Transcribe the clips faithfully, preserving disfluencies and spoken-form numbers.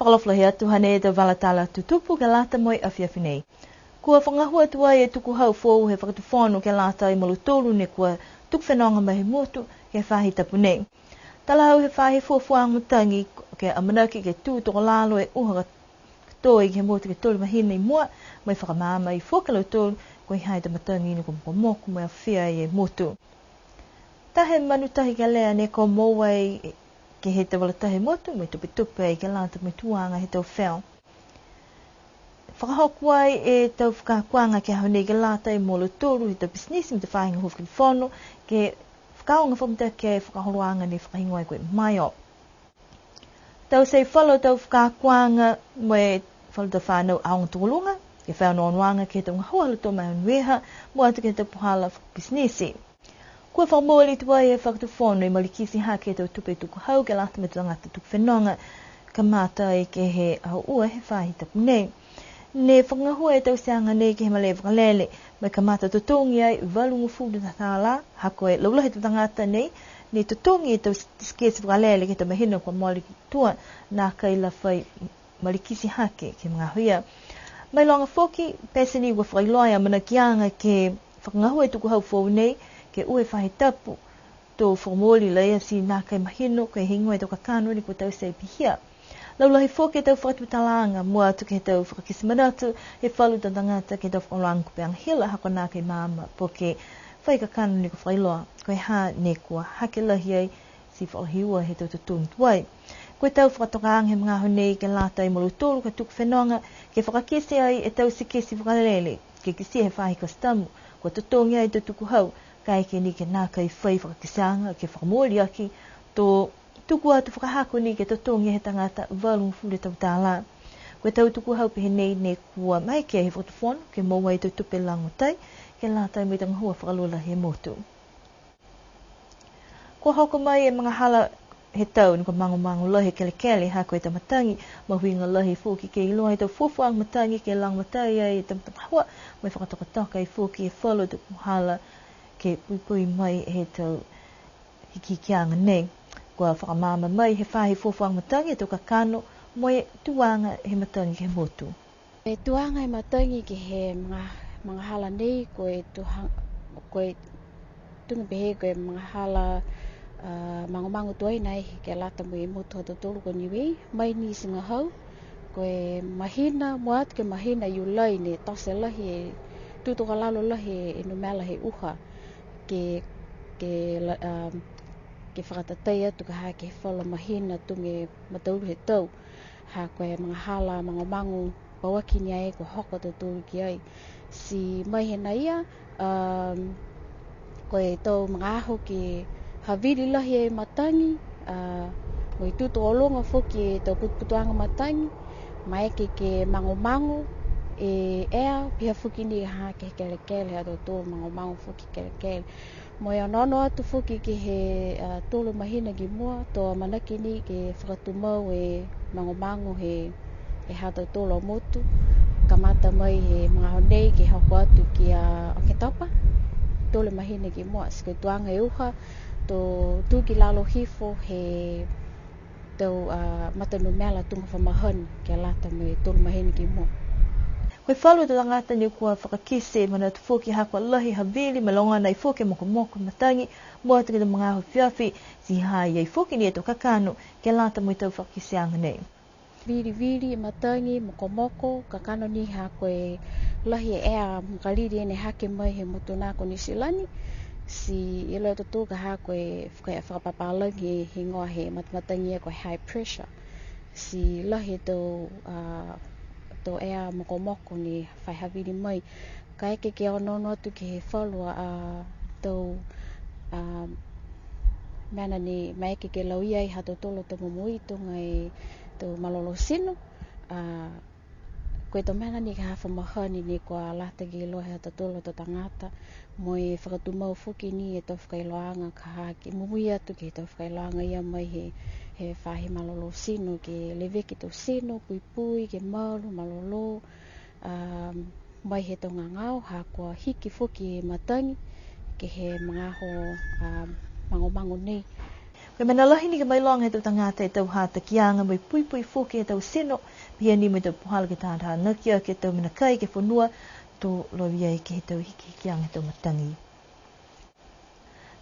Fakaalofa lahi atu, hanei e tau vala tala tutupu ke lata mo e afiafi nei. Kua fakagahua tuai e tukuhau foou he Fakatufono ke lata mo lautolu ne kua tuku fenoga mai he motu ke he faahi tapu nei. Talahau he faahi fuafua matagi ke amanaki ke tū tokolalo e uha ka tō ai ke he motu ke tolu mahina i mua, mo e fakamaama foki a lautolu ko e ha e tau matagi ne kua mokomoko mo e afiafi e motu. Taha e manu tahi kelea ne kua moua ai ke he tau vala tahi he motu, mo e tupetupe ai ke lata mo e tuaga he tau feo. Fakahoko ai e tau fakaakoaga ke he aho nei ke lata mo lautolu he tau pisinisi mo e tau faahi gahua fakatufono, ke fakaaoga fakamitaki e fakaholoaga ne fakahigoa ai ko e MYOB. Taute falu tau fakaakoaga mo e falu tau fanau aoga tokoluga, ke fai onoonoaga ke he tau gahua ha lautolu a maveheaga, mua atu ke he tau puhala fakapisinisi. Kua fakamooli tuai e Fakatufono e malikiti hake e tau tupe tukuhau ke lata mo e tau tagata tuku fenoga, kamata ai ke he Aho Ua he faahi tapu nei. Ne fakagahua e tauteaga nei ke he malē vakalele, mo e kamata totogi ai valugofulu tālā, ha ko e laulahi he tau tagata nei ne totogi e tau tikete vakalele ke he tau mahina kua mole ki tua, nākai la fai malikiti hake ke he magaaho ia. Mailoga foki, pete ni kua fakailoa e amanakiaga ke fakagahua e tukuhau foou nei, ke ua e faahi tapu, to fakamooli laia ti nākai mahino ko e heigoa e tau kakano ne kua taute ai pihia. Laulahi foki e tau fakatutalaaga, mua atu ke he tau fakakite manatu he falu tau tagata ke he tau fakaholoaga kupega hila, ha kua nākai maama po ke fai kakano ne kua fakailoa ko e ha ne kua hake lahi ai, ti fakalahi ua he tau totogi tuai. Ko e tau fakatokaaga he magaaho nei ke lata mo lautolu ka tuku fenoga, ke fakakite ai e tau tikete vakalele, ke kitia he faahi kasitamu kua totogi ai e tau tukuhau, kaeke ni ke nākai fai fakakiteaga ke fakamooli aki, to tuku atu fakahako ni ke totogi he tagata valugofulu e tau tālā. Ko e tau tukuhau pehē nei ne kua maeke he Fakatufono ke moua e tau tupe lagomatai, ke lata mo e tau gahua fakalaulahi he motu. Kua hoko mai e magahala he tau ne kua magomago lahi e kelekele ha ko e tau matagi, mahuiga lahi foki ke iloa e tau fuafuaaga matagi ke lagomatai ai e tau matagahua, mo e fakatokatoka ai foki e falu tau puhala ke puipui mai he tau hikihikiaga nei. Kua fakamaama mai he faahi fuafuaaga matagi e tau kakano mo e tuaga he matagi ke he motu. E tuaga he matagi ke he maga-, magahala nei, ko e tuha-, ko e tuga pehē ko e magahala, a, magomago tuai nai ke lata mo e motu ha tautolu ko Niue, mai ni ti gahau, ko e mahina, mua atu ke he mahina Iulai ne tote lahi e, tū tokolalo lahi e numela he uha, ke, ke la-, a, ke fakatatai atu ka ha ke he falu mahina tuga e mataulu he tau. Ha ko e magahala magomago pauaki ni ai kua hoko a tautolu ki ai. Ti mai he nai ia, um, ko e tau magaaho ke havili lahi e matagi, a, mo e tū tokologa foki e tau putuputuaga matagi, maeke ke magomago e ea, pihia foki ni ha ke he kelekele, ha tautolu magomago foki kelekele. Mo e onoono atu foki ke he, a, tolu mahina ki mua, to amanaki ni ke fakatumau e magomago he, he ha tautolu a motu, kamata mai he magaaho nei ke hoko atu ki a Oketopa, tolu mahina ki mua, ti ko e tuaga e uha, to tū ki lalo hifo he tau, a, mata numela tuga fa mahani, ke lata mo e tolu mahina ki mua. Ko e falu tau tagata ne kua fakakite manatu foki ha kua lahi e havili mo e logona ai foki e mokomoko matagi, mua atu ke he tau magaaho afiafi, ti ha ha i ai foki ni e tau kakano, ke lata mo e tau fakakiteaga nei. Vilivili, matagi, mokomoko, kakano ni ha ko e lahi e ea makalili ne hake mai he motu nā ko Niu Silani, ti iloa e tautolu ka ha ko e faka-, fakapapālagi he higoa he matamatagi ia ko e high pressure. Ti lahi e tau, a, tau ea mokomoko ne fai havili mai. Kaeke ke onoono atu ke he falu a, a, tau, a, mena ne maeke ke lauia ai ha tautolu a tau momoui tuga e tau malolō tino, a, ko e tau mena ni ka ha fa mahani ne kua lata ke iloa he ha tautolu a tau tagata, mo e fakatumau foki ni e tau fakailoaga ka ha ke mumui atu ke he tau fakailoaga ia mai he, he faahi malolō tino ke leveki e tau tino, puipui, ke malu, malolō, a, mai he tau gagao, ha kua hiki foki e matagi ke he magaaho, a, magomago nei. Ko E mena lahi ni ke mailoga he tau tagata e tau hatakiaga mo e puipui foki he tau tino, pihia ni mo e tau puhala ke tātānaki aki e tau mena kai ke he fonua, to lauia ai ke he tau hikihikiaga he tau matagi.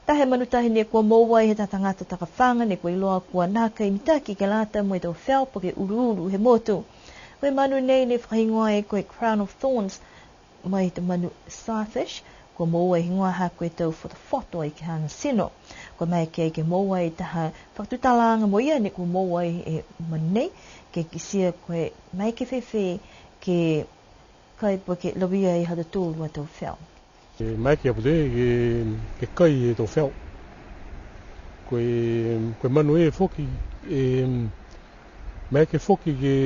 Taha e manu tahi ne kua moua ai he tau tagata takafaga ne kua iloa kua nākai mitaki ke lata mo e tau feo po ke uluulu he motu. Ko e manu nei ne fakahigoa ai ko e Crown of Thorns, mai he tau manu starfish, kua moua e higoa ha ko e tau fotofoto ai ke he haana tino. Kua maeke ai ke moua ai taha fakatutalaaga mo ia ne kua moua ai e manu nei, ke kitia ko e maeke fēfē ke kai po ke lauia ai ha tautolu a tau feo. E maeke a pule ke, ke kai e tau feo. Ko e, ko e manu ē foki, e maeke foki ke,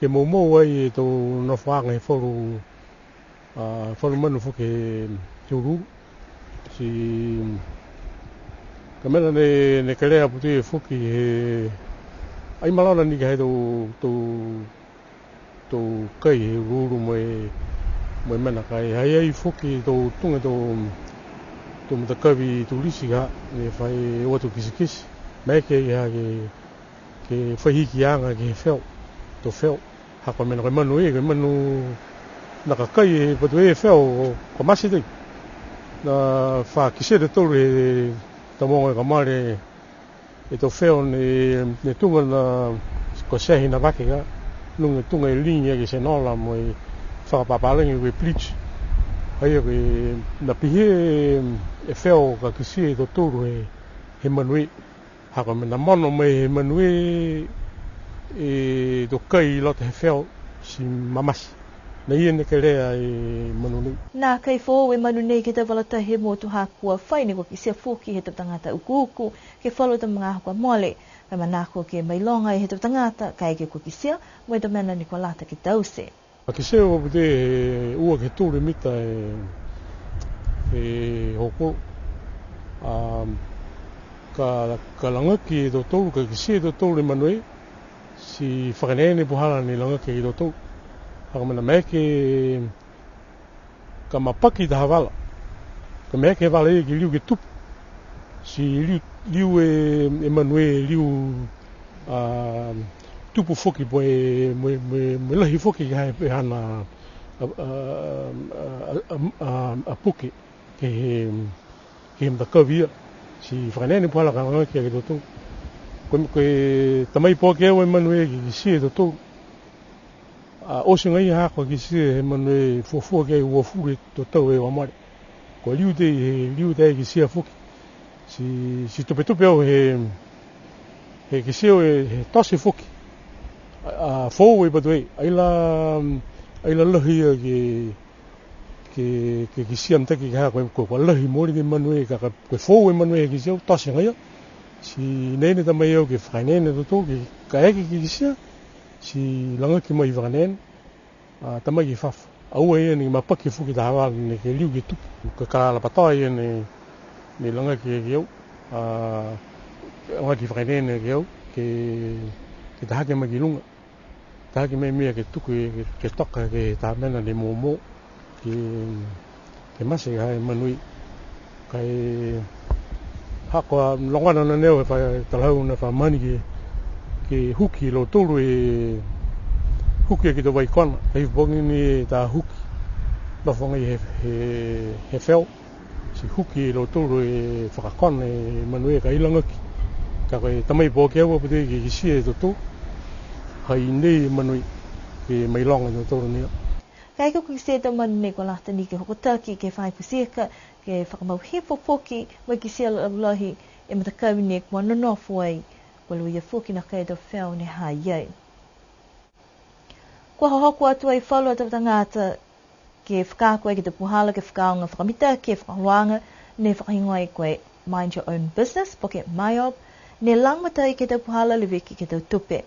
ke moumou ai e tau nofoaga he falu, a, falu manu foki he, he uluulu. Ti, ko e mena ne, ne kelea a pule foki he, ai malona ni ke he tau, tau, tau kai he uluulu mo e, mo e mena ka e ha i ai foki tau tuga tau, tau matakavi tulisi ka, ne fai o atu kitekite. Maeke ia ke, ke fai hikiaga ke he feo, tau feo. Ha ko e mena ko e manu ē, ko e manu nākai kai e patu ē feo, ko e mate tei. Ne fa kitia e tautolu he tau mogo ka mole, e tau feo ne, ne tuga na ko e sehi na vake ka, luga tuga e ligi ke he senola mo e fakapapalagi ko e bleach. Haia ko e na pihia e feo ka kitia e tautolu he, he manu ē. Ha ko e mena mono mai he manu ē, e tau kai i loto he feo ti mamate. Ne ia ne kelea e manu nei. Nākai foou e manu nei ke he tau vala tahi he motu ha kua fai ne kua kitia foki he tau tagata ukuuku ke he falu tau magaaho kua mole. Ka e manako ke mailoga he tau tagata, kaeke kua kitia, mo e tau mena ne kua lata ke taute. Ka kitia e patu ē he ua ke he tolu e mita e, e hoko. A, ka, ka lagaki e tautolu, ka kitia e tautolu e manu ē, ti fakaeneene puhala ne lagaki e tautolu. Ha ko e mena maeke ka mapaki taha vala. Ka maeke he vala ia ke liu ke tupu. Ti liu, liu e, e manu ē, liu, a, tupu foki mo e, mo e, mo e, mo e lahi foki ke he, he haana, a, a, a, a puke, ke he, ke he matakavi ia. Ti fakaeneene puhala ka lagaki aki e tautolu. Ko e, ko e ta mai po ke he ua e manu ē ke kitia e tautolu. A, oti agaia ha kua kitia he manu ē fuafua ke he uafulu e tau tau e ua mole. Kua liu tei, he liu tei kitia foki. Ti, ti tupetupe au he, he kitia au e, he tote foki. A, a, foou e patu ē, ai la, ai la lahi ia ke, ke, ke kitia mitaki ke ha ko e, ko e, kua lahi mooli e manu ē, ka, ka, ko e foou e manu ē he kitia au, tote agaia. Ti nei ne ta mai au ke fakaeneene e tautolu, ke, kaeke ke kitia, ti lagaki mai fakaeneene, a, ta mai ke fafo. Aua ia ne mapaki foki taha vala ne ke liu ke tupu. Ko e kala patoa ia ne, ne lagaki ke au. A, lagaki fakaeneene ke au, ke, ke ta hake mai ki luga. Ta hake mai mena ke tuku, ke, ke toka ke he taha mena ne momo. Ke, ke mate ha e manu ē. Ka e ha kua logona na ne au he fai talahau ne fa mahani ke, ke huki e lautolu e, huki aki e tau vai kona. Ka e hifo pogi ni e ta huki. Nofo agaia he, he, he feo. Ti huki e lautolu e fakakona e manu ē ka e lagaki. Ka ko e ta mai po ke he ua e patu ē ke kitia e tautolu. Ha i nei e manu ē ke mailoga e tautolu ni. Kaeke kua kitia e tau manu nei kua lata ni ke hokotaki ke he faahi futi ika, ke fakamau hifo foki, mo e kitia laulahi e matakavi nei kua nonofo ai, kua lauia foki nākai e tau feo ne ha i ai. Kua hohoko atu ai falu a tau tagata ke fakaako ai ke he tau puhala ke fakaaoga fakamitaki e fakaholoaga ne fakahigoa ai ko e Mind Your Own Business, po ke MYOB, ne lagomatai ke he tau puhala leveki ke he tau tupe.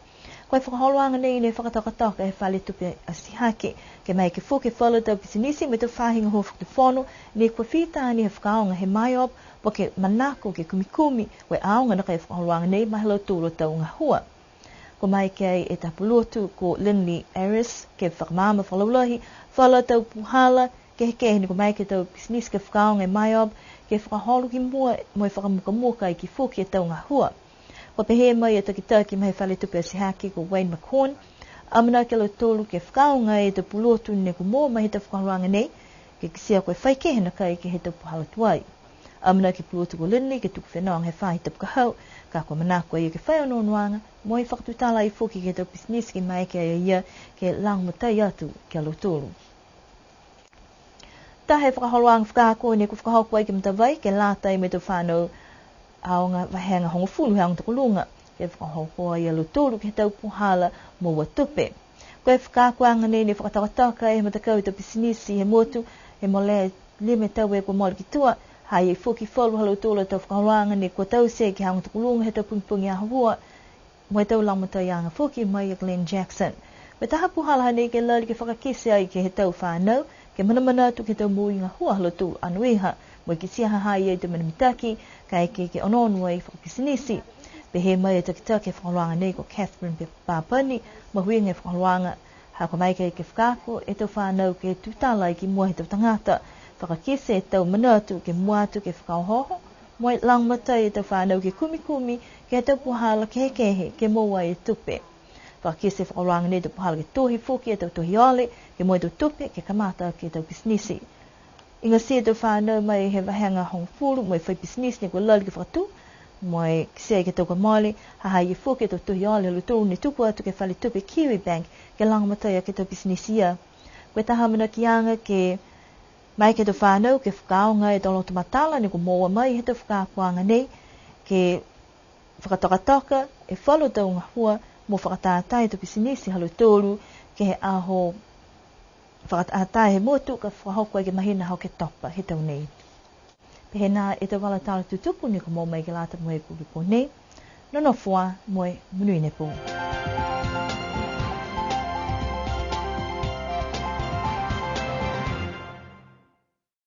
Ko e fakaholoaga nei ne fakatokatoka he fale tupe atihake, ke maeke foki e falu a tau pisinisi mo e tau faahi gahua fakatufono, ne kua fita ni he fakaaoga he MYOB, po ke manako ke kumikumi, ko e aoga nākai e fakaholoaga nei ma e ha lautolu a tau gahua. Kua maeke ai e taha pulotu ko Lindley Harris ke fakamaama fakalaulahi falu a tau puhala kehekehe ne kua maeke e tau pisinisi ke fakaaoga e MYOB ke fakaholo ki mua mo e fakamukamuka ai ki foki e tau gahua. Kua pehē mai e takitaki ma e fale tupe atihake ko Wayne McCorn, amanaki a lautolu ke fakaaoga e tau pulotu ne kua moua mai he tau fakaholoaga nei, ke kitia ko e fai kehe nakai ke he tau puhala tuai. Amanaki e pulotu ko Lindley ke tuku fenoga he faahi tapu ka hau, ka kua manako a ia ke fai onoonoaga, mo e fakatutala ai foki ke he tau pisinisi ke maeke a ia ke lagomatai atu ki a lautolu. Taha e fakaholoaga fakaako ne kua fakahoko ai ke Matavai, ke lata mo e tau fanau aoga vahega hogofulu he aoga tokoluga, ke fakahoko ai a lautolu ke he tau puhala moua tupe. Ko e fakaakoaga nei ne fakatokatoka e matakau he tau pisinisi he motu, he mole lima e tau e kua mole ki tua, ha i ai foki falu ha lautolu a tau fakaholoaga ne kua taute ke he aoga tokoluga he tau pogipogi Aho Ua, mo e tau lagomataiaga foki mai a Glenn Jackson. Ko e taha puhala hanei ke lali ke fakakite ai ke he tau fanau, ke manamanatu ke he tau moui gahua ha lautolu anoiha, mo e kitia ha ha i ai e tau mena mitaki, kaeke ke onoono ai fakapisinisi. Pehē mai e takitaki he fakaholoaga nei ko Catherine Pe-, Papani, mahuiga e fakaholoaga, ha kua maeke ke fakaako e tau fanau ke tutala ai ki mua he tau tagata, fakakite e tau manatu ke mua atu ke fakaohooho, mo e lagomatai e tau fanau ke kumikumi ke he tau puhala kehekehe ke moua e tupe. Fakakite e fakaholoaga nei e tau puhala ke tohi foki e tau tohi ole, ke moua e tau tupe, ke kamata ke he tau pisinisi. Igatia e tau fanau mai he vahega hogofulu mo e fai pisinisi ne kua lali ke fakatū, mo e kitia ke he tau kua mole, ha ha i ai foki e tau tohi ole ha lautolu ne tuku atu ke he fale tupe Kiwibank, ke lagomatai aki e tau pisinisi ia. Ko e taha amanakiaga ke maeke e tau fanau ke fakaaoga e tau loto matala ne kua moua mai he tau fakaakoaga nei, ke fakatokatoka e falu tau gahua mo fakatātā e tau pisinisi ha lautolu ke he aho fakatātā he motu ka fakahoko ai ke he mahina ha Oketopa he tau nei. Pehē nā e tau vala tala tutupu ne kua moua mai ke lata mo e pō nei. Nonofo ā mo e monuina e pō.